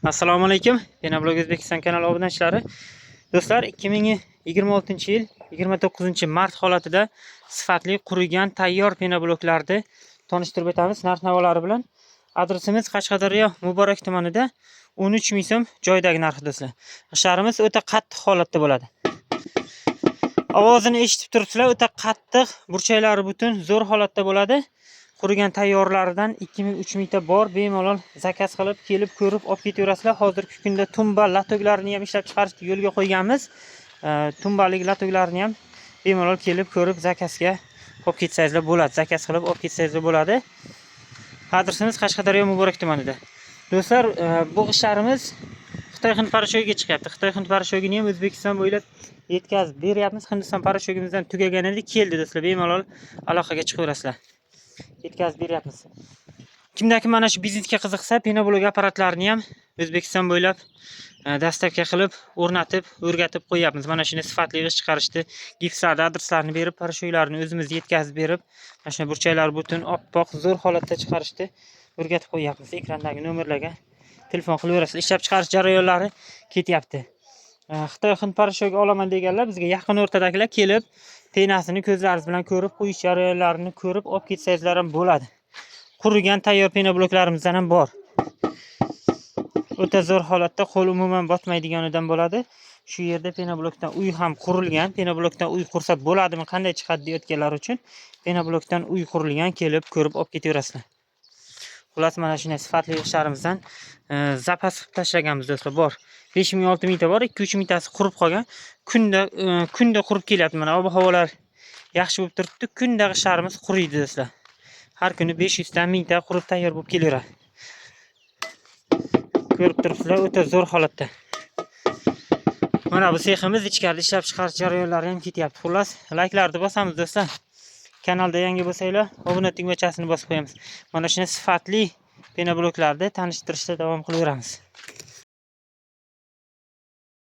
Assalomu alaykum. Penoblok O'zbekiston kanali obunachilari. Do'stlar, 2026-yil 29-mart holatida sifatli qurigan tayyor penobloklarni tanishtirib o'tamiz narx-navolari bilan. Adresimiz Qashqadaryo Muborak tumanida, 13 ming so'm joydagi narxi, do'stlar. G'ishtlarimiz o'ta qattiq holatda bo'ladi. Ovozini eshitib turibsizlar, o'ta qattiq, burchaklari butun, zo'r holatda bo'ladi. Qurigan tayyorlaridan 2000, 3000 ta bor, bemalol заказ qilib, kelib ko'rib olib ketaverasizlar. Hozirgi kunda tumba latoklarni ham ishlab chiqarishni yo'lga qo'yganmiz. Tumbalik latoklarni ham bemalol kelib ko'rib, заказ ga olib ketsangizlar bo'ladi. Заказ qilib olib ketsangizlar bo'ladi. Adresimiz Qashqadaryo Muborak tumanida. Do'stlar, bu g'ishtlarimiz Xitoy hind порошок iga chiqyapti. Xitoy hind порошок ini ham O'zbekiston bo'ylab yetkazib beryapmiz. Hindiston порошок imizdan tugagan edi, keldi, do'stlar. Bemalol aloqaga chiqaverasizlar. Yetkazib beryapmiz. Kimdaki mana shu biznesga qiziqsa, penoblok apparatlarini ham O'zbekiston bo'ylab доставка qilib, o'rnatib, o'rgatib qo'yyapmiz. Mana shuni sifatli g'isht chiqarishni, gipslarni adreslarini berib, порошок larni o'zimiz yetkazib berib, mana shuni burchaklar butun, oppoq, zo'r holatda chiqarishni o'rgatib qo'yyapmiz. Ekrandagi nomerlarga telefon qilaverasizlar. Ishlab chiqarish jarayonlari ketyapti. Xitoy hind порошок i olaman deganlar, bizga yaqin o'rtadagilar kelib, пена sini ko'zlaringiz bilan ko'rib, quyish jarayonlarini ko'rib olib ketsangizlar ham bo'ladi. Qurigan tayyor penobloklarimizdan ham bor. O'ta zo'r holatda, qo'l umuman botmaydiganidan bo'ladi. Shu yerda penoblokdan uy ham qurilgan. Penoblokdan uy qursa bo'ladimi, qanday chiqadi deyotganlar uchun penoblokdan uy qurilgan, kelib ko'rib olib ketaverasizlar. Xullas, mana shunday sifatli g'ishtlarimizdan запас qilib tashlaganmiz, do'stlar, bor. 5000, 6000 ta bor, 2-3 mingtasi qurib qolgan. Kunda qurib kelyapti. Mana ob havolar yaxshi bo'lib turibdi. Kunda g'ishtlarimiz quriydi, do'stlar. Har kuni 500 dan 1000 ta qurib tayyor bo'lib kelaveradi. Ko'rib turibsizlar, o'ta zo'r holatda. Mana bu seximiz, ichkarida ishlab chiqarish jarayonlari ham ketyapti. Xullas, layklarni bosamiz, do'stlar. Kanalda yangi bo'lsanglar, obuna tugmachasini bosib qo'yamiz. Mana shunday sifatli penobloklarni tanishtirishda davom qilaveramiz.